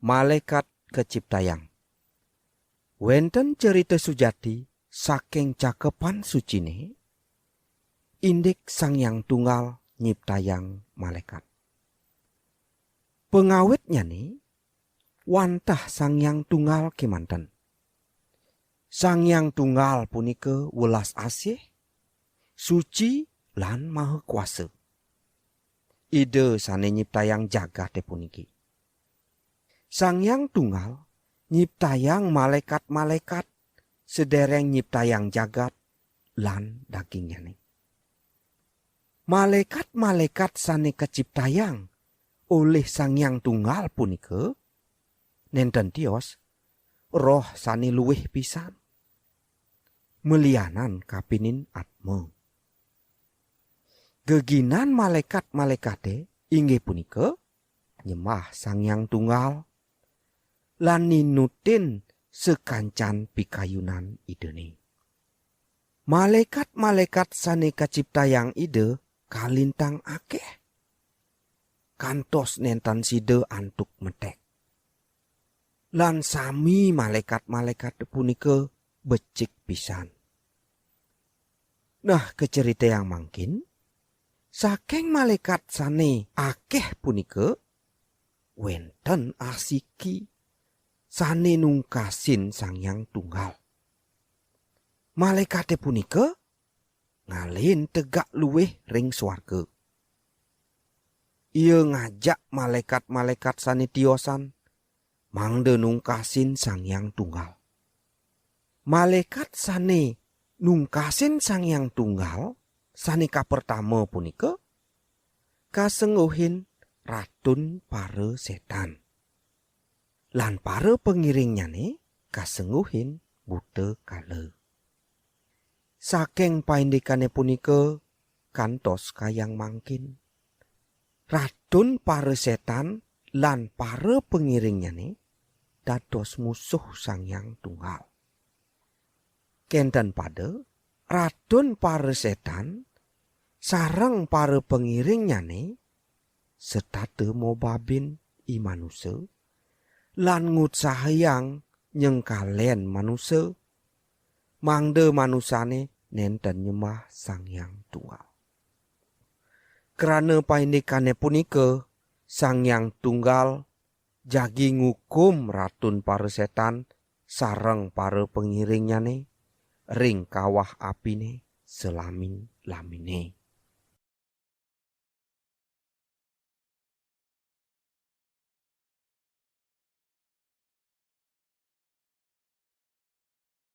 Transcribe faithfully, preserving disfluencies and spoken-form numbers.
Malaékat kaciptayang. Wénten cerita sujati saking Cakepan Suciné, indik Sang Hyang Tunggal nyiptayang malaékat. Pangawitnyané wantah Sang Hyang Tunggal kémanten. Sang Hyang Tunggal punika welas asih, suci, lan maha kuasa. Ida sané nyiptayang jagaté puniki. Sang Hyang Tunggal nyiptayang malaékat-malaékat, sadéréng nyiptayang jagat lan dagingnyané. Malaékat-malaékat sané kaciptayang olih Sang Hyang Tunggal punika nénten tios, roh sané luih pisan, malianan kapinin atma. Geginan malaékat-malaékaté inggih punika nyembah Sang Hyang Tunggal lan ninutin sakancan pikayunan Idané. Malaékat-malaékat sané kaciptayang Ida kalintang akéh, kantos nénten sida antuk metek. Lan sami malaékat-malaékat punika becik pisan. Nah, kacaritayang mangkin, saking malaékat sané akéh punika, wénten asiki sané nungkasin Sang Hyang Tunggal. Malaékaté punika ngalih tegak luih ring swarga. Ia ngajak malaékat-malaékat sané tiosan mangda nungkasin Sang Hyang Tunggal. Malaékat sané nungkasin Sang Hyang Tunggal sané kapertama punika kasengguhin Ratun Para Sétan. Lan para pangiringnyané kasengguhin Buta Kala. Saking paindikané punika kantos kayang mangkin, Ratun Para Sétan lan para pangiringnyané dados musuh Sang Hyang Tunggal. Kénten pada, Ratun Para Sétan sareng para pangiringnyané setata mobabin i manusa lan ngutsahayang nyengkalen manusa, mangda manusané nénten nyembah Sang Hyang Tunggal. Krana paindikané punika, Sang Hyang Tunggal jagi ngukum Ratun Para Sétan sareng para pangiringnyané ring kawah apiné salamin-laminé.